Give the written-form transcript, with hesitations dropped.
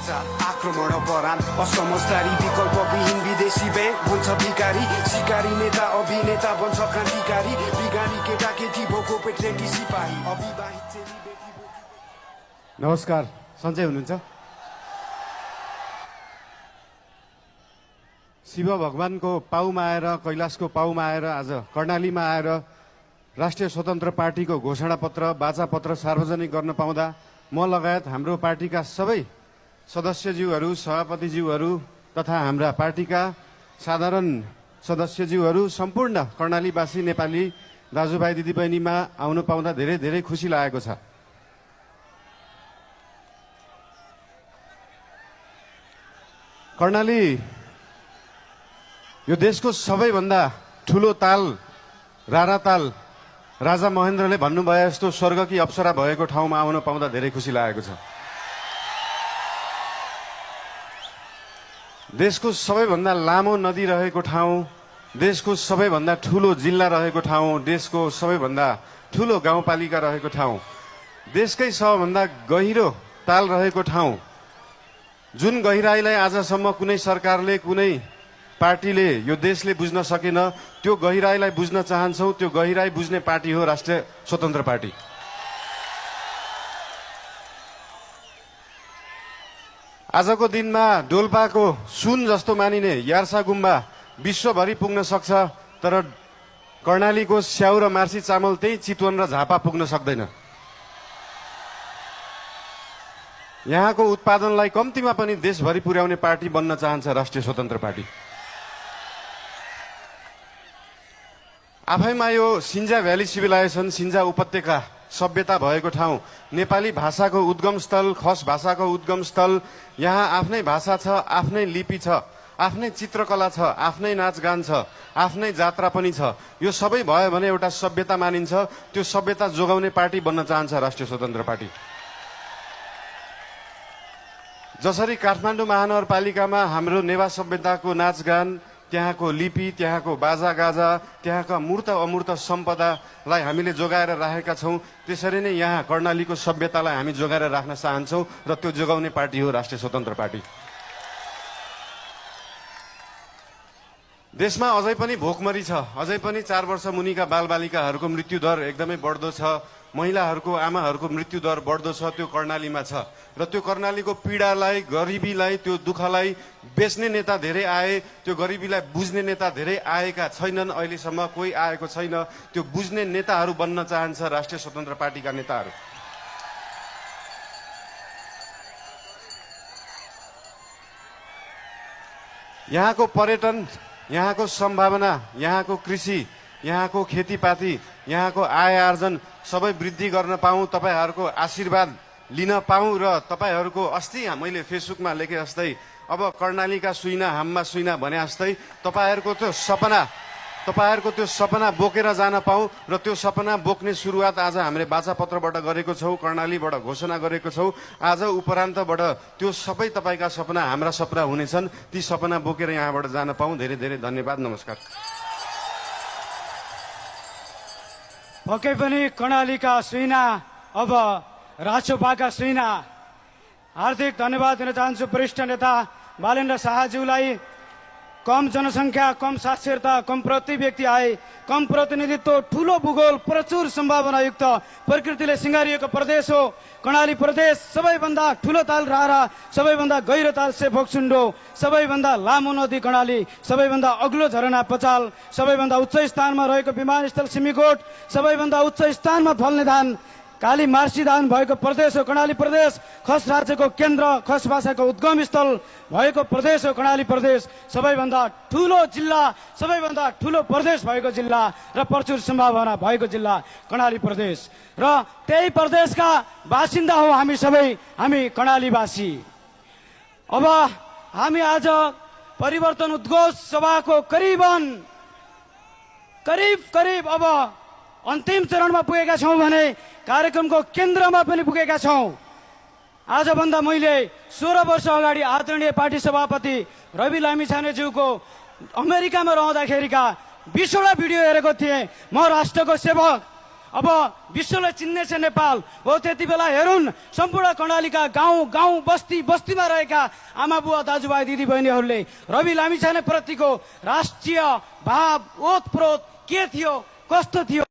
आक्रमण परान असमझदारी विकल्पविहीन विदेशी बे भन्छ भिकारी शिकारी नेता अभिनेता बन्छ क्रान्तिकारी बिगानी केटाकेटी भोको पेट्रेटी सिपाही अविवाहित चेली बेटी। नमस्कार, सन्चै हुनुहुन्छ? शिव भगवानको पाउमा आएर, कैलाशको पाउमा आएर आज कर्णालीमा आएर राष्ट्रिय स्वतन्त्र पार्टीको घोषणापत्र वाचापत्र सार्वजनिक गर्न पाउँदा म लगायत हाम्रो पार्टीका सबै सदस्यज्यूहरू, सभापतिज्यूहरू तथा हाम्रा पार्टीका साधारण सदस्यज्यूहरू, सम्पूर्ण कर्णालीवासी नेपाली दाजुभाइ दिदीबहिनीमा आउन पाउँदा धेरै धेरै खुसी लागेको छ। कर्णाली यो देशको सबैभन्दा ठुलो ताल, रारा ताल, राजा महेन्द्रले भन्नुभयो जस्तो स्वर्गकी अप्सरा भएको ठाउँमा आउन पाउँदा धेरै खुसी लागेको छ। देशको सबैभन्दा लामो नदी रहेको ठाउँ, देशको सबैभन्दा ठुलो जिल्ला रहेको ठाउँ, देशको सबैभन्दा ठुलो गाउँपालिका रहेको ठाउँ, देशकै सबभन्दा गहिरो ताल रहेको ठाउँ, जुन गहिराईलाई आजसम्म कुनै सरकारले, कुनै पार्टीले, यो देशले बुझ्न सकेन, त्यो गहिराईलाई बुझ्न चाहन्छौँ। त्यो गहिराई बुझ्ने पार्टी हो राष्ट्रिय स्वतन्त्र पार्टी। आजको दिनमा डोल्पाको सुन जस्तो मानिने यार्सा गुम्बा विश्वभरि पुग्न सक्छ, तर कर्णालीको स्याउ र मार्सी चामल त्यही चितवन र झापा पुग्न सक्दैन। यहाँको उत्पादनलाई कम्तीमा पनि देशभरि पुर्याउने पार्टी बन्न चाहन्छ राष्ट्रिय स्वतन्त्र पार्टी। आफैमा यो सिन्जा भ्याली सिभिलाइजेसन, सिन्जा उपत्यका सभ्यता भएको ठाउँ, नेपाली भाषाको उद्गम स्थल, खस भाषाको उद्गम स्थल, यहाँ आफ्नै भाषा छ, आफ्नै लिपि छ, आफ्नै चित्रकला छ, आफ्नै नाचगान छ, आफ्नै जात्रा पनि छ। यो सबै भयो भने एउटा सभ्यता मानिन्छ। त्यो सभ्यता जोगाउने पार्टी बन्न चाहन्छ राष्ट्रिय स्वतन्त्र पार्टी। जसरी काठमाडौँ महानगरपालिकामा हाम्रो नेवा सभ्यताको नाचगान, त्यहाँको लिपि, त्यहाँको बाजागाजा, त्यहाँका मूर्त अमूर्त सम्पदालाई हामीले जोगाएर राखेका छौँ, त्यसरी नै यहाँ कर्णालीको सभ्यतालाई हामी जोगाएर राख्न चाहन्छौँ र त्यो जोगाउने पार्टी हो राष्ट्रिय स्वतन्त्र पार्टी। देशमा अझै पनि भोकमरी छ, अझै पनि 4 वर्ष मुनिका बालबालिकाहरूको मृत्युदर एकदमै बढ्दो छ, महिलाहरूको, आमाहरूको मृत्युदर बढ्दो छ। त्यो कर्णालीमा छ र त्यो कर्णालीको पीडालाई, गरिबीलाई, त्यो दुःखलाई बेच्ने नेता धेरै आए, त्यो गरिबीलाई बुझ्ने नेता धेरै आएका छैनन्। अहिलेसम्म कोही आएको छैन। त्यो बुझ्ने नेताहरू बन्न चाहन्छ राष्ट्रिय स्वतन्त्र पार्टीका नेताहरू। यहाँको पर्यटन, यहाँको सम्भावना, यहाँको कृषि, यहाँको खेतीपाती, यहाँको आय आर्जन सबै वृद्धि गर्न पाऊँ, तपाईहरूको आशीर्वाद लिन पाऊँ र तपाईहरूको अस्ति मैले फेसबुकमा लेखे जस्तै अब कर्णालीका सुइना हाममा सुइना भने जस्तै तपाईहरूको त्यो सपना बोकेर जान पाऊँ र त्यो सपना बोक्ने सुरुवात आज हामीले वाचापत्रबाट गरेको छौँ, कर्णालीबाट घोषणा गरेको छौँ। आज उपरान्तबाट त्यो सबै तपाईँका सपना हाम्रा सपना हुनेछन्। ती सपना बोकेर यहाँबाट जान पाऊँ। धेरै धेरै धन्यवाद। नमस्कार। पक्कै पनि कर्णालीका सुइना अब राजसभाका सुइना। हार्दिक धन्यवाद दिन चाहन्छु वरिष्ठ नेता बालेन्द्र शाहज्यूलाई। कम जनसङ्ख्या, कम साक्षरता, कम प्रति व्यक्ति आए, कम प्रतिनिधित्व, ठुलो भूगोल, प्रचुर सम्भावनायुक्त प्रकृतिले सिँगारिएको प्रदेश हो कर्णाली प्रदेश। सबैभन्दा ठुलो ताल रारा, सबैभन्दा गहिरो ताल सेभोकसुन्डो, सबैभन्दा लामो नदी कर्णाली, सबैभन्दा अग्लो झरना पचाल, सबैभन्दा उच्च स्थानमा रहेको विमानस्थल सिमीकोट, सबैभन्दा उच्च स्थानमा फल्ने धान काली मार्सी धान भएको प्रदेश हो कर्णाली प्रदेश। खस राज्यको केन्द्र, खस भाषाको उद्गम स्थल भएको प्रदेश हो कर्णाली प्रदेश। सबैभन्दा ठुलो जिल्ला, सबैभन्दा ठुलो प्रदेश भएको जिल्ला र प्रचुर सम्भावना भएको जिल्ला कर्णाली प्रदेश। र त्यही प्रदेशका बासिन्दा हो हामी सबै, हामी कर्णालीवासी। अब हामी आज परिवर्तन उद्घोष सभाको करिब अब अन्तिम चरणमा पुगेका छौँ भने कार्यक्रमको केन्द्रमा पनि पुगेका छौँ। आजभन्दा मैले 16 वर्ष अगाडि आदरणीय पार्टी सभापति रवि लामिछानेज्यूको अमेरिकामा रहँदाखेरिका 20वटा भिडियो हेरेको थिएँ। म राष्ट्रको सेवक, अब विश्वलाई चिन्ने छ नेपाल हो। त्यति बेला हेरुन् सम्पूर्ण कर्णालीका गाउँ गाउँ बस्ती बस्तीमा रहेका आमा बुवा दाजुभाइ दिदी बहिनीहरूले रवि लामिछाने प्रतिको राष्ट्रिय भाव ओतप्रोत के थियो, कस्तो थियो।